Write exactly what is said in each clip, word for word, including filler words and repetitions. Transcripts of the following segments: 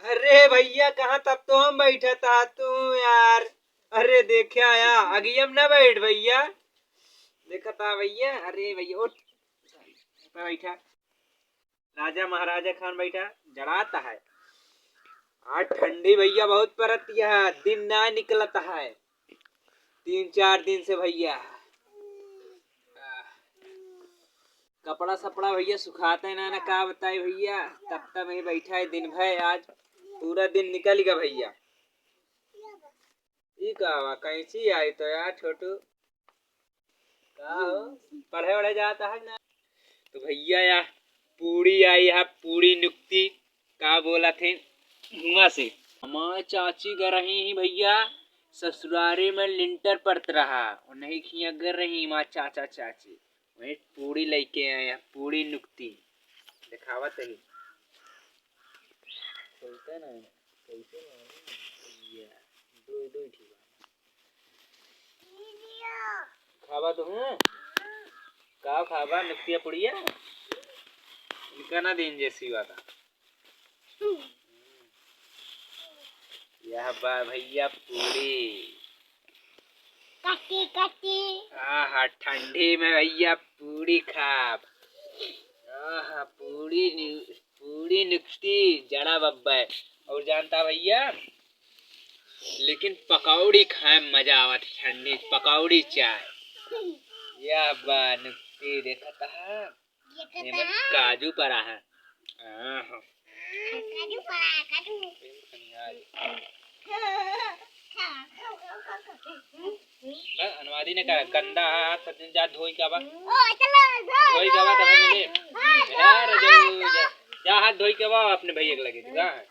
अरे भइया, कहाँ तब तो हम बैठा था तू यार। अरे देखे आया, अगियम ना बैठ भइया। देखा था भइया, अरे भइया उठ, बैठा। राजा महाराजा खान बैठा, जड़ाता है। आज ठंडी भइया बहुत परत है, दिन ना निकलता है। तीन चार दिन से भइया। कपड़ा सपड़ा भइया सुखाते ना, ना का बताई भइया, तब तक मैं बैठा है दिन भर। आज पूरा दिन निकल गया भइया। ई का हुआ, कैंची आई तो यार छोटू? का हो, पढ़े वढ़े जाता है ना? तो भइया या पूड़ी आई है, पूड़ी नुकती, का बोला थे हुआ से। हमार चाची ग रही ही भइया ससुरारी में लिंटर पड़त रहा, उन्हीं खिया ग रही हमार चाचा चाची, वही पूड़ी लइके आए हैं, पूड़ी नुकती दिखावत ही। खोलते ना, कैसे मालूम? ये दो, दो ही ठीक बा। खाबा तो हूँ। का खाबा? नुकतिया पुड़िया। इनका ना दिन जैसी बात है। यह बा भइया पूड़ी। कटी कटी। आहा, ठंडी में भइया पूड़ी खाब। आहा, पूड़ी नि-, पूड़ी नुकती जड़ा बब्बा है। और जानता भइया, लेकिन पकौड़ी खाए में मजा आवत है, ठंडी पकौड़ी चाय। यह बा नुकती देखत है। ये एमे कहाँ? काजू पड़ा है। आहा। काजू पड़ा है, काजू। प्रेम खनियार। बस, अनुवादी ने कहा, गंदा हाथ, सचिन, जा धोई के आवा। ओ, चलो, धो, धोई के आवा, तब मिले। हाँ, यार, धो, जाओ, धो। जा, जा हाथ धोई के आवा, अपने भैया के लगे, जा।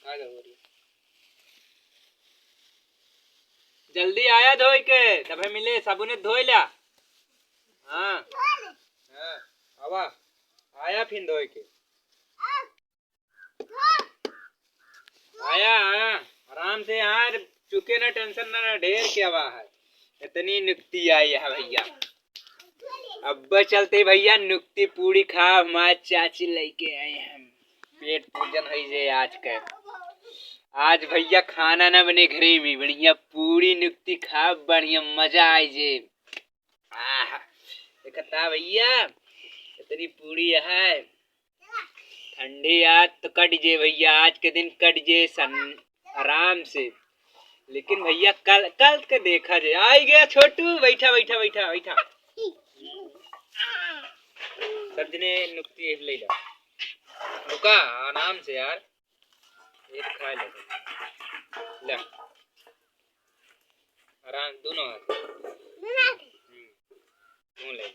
खा गए हो रही। जल्दी आया धोई के, तबे मिले, साबुने धोई ला। हाँ। हाँ, आवा, आया फिर धोई के। आया, आया, आराम से यार, चुके ना, tension ना, ना, ढेर क्या बा है, इतनी नुकती आई है भैया। अब चलते भैया, नुकती पूड़ी खा, हमारे चाची लेके आए हैं। पेट पूजन है जे आज का। आज भैया खाना ना बने घरे में, बढ़िया पूड़ी नुकती खा, बढ़िया मजा आए जे। आह, देखता भैया, इतनी पूड़ी है। ठंडी आज तो कट जे भैया, आज के दिन कट जे सन आराम से। लेकिन भैया कल, कल के देखा जे। आई गया छोटू, बैठा, बैठा, बैठा, बैठा। सब जने नुकती ले ला। रुका, आराम से यार। एक खा ले। ले। आराम, दोनों हाथ। दोनों हाथ? हम्म। तू ले ले। ले।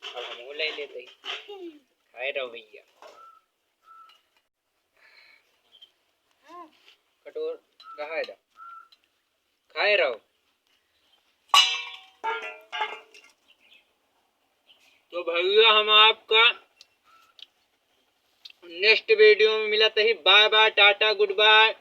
अब हमहू ले लेते हैं। हम्म। खाए रहो भैया। हाँ। कटोर रहा है। खाए रहो। तो भैया, हम आपका next video में मिलत ही। Bye bye, टाटा, good bye।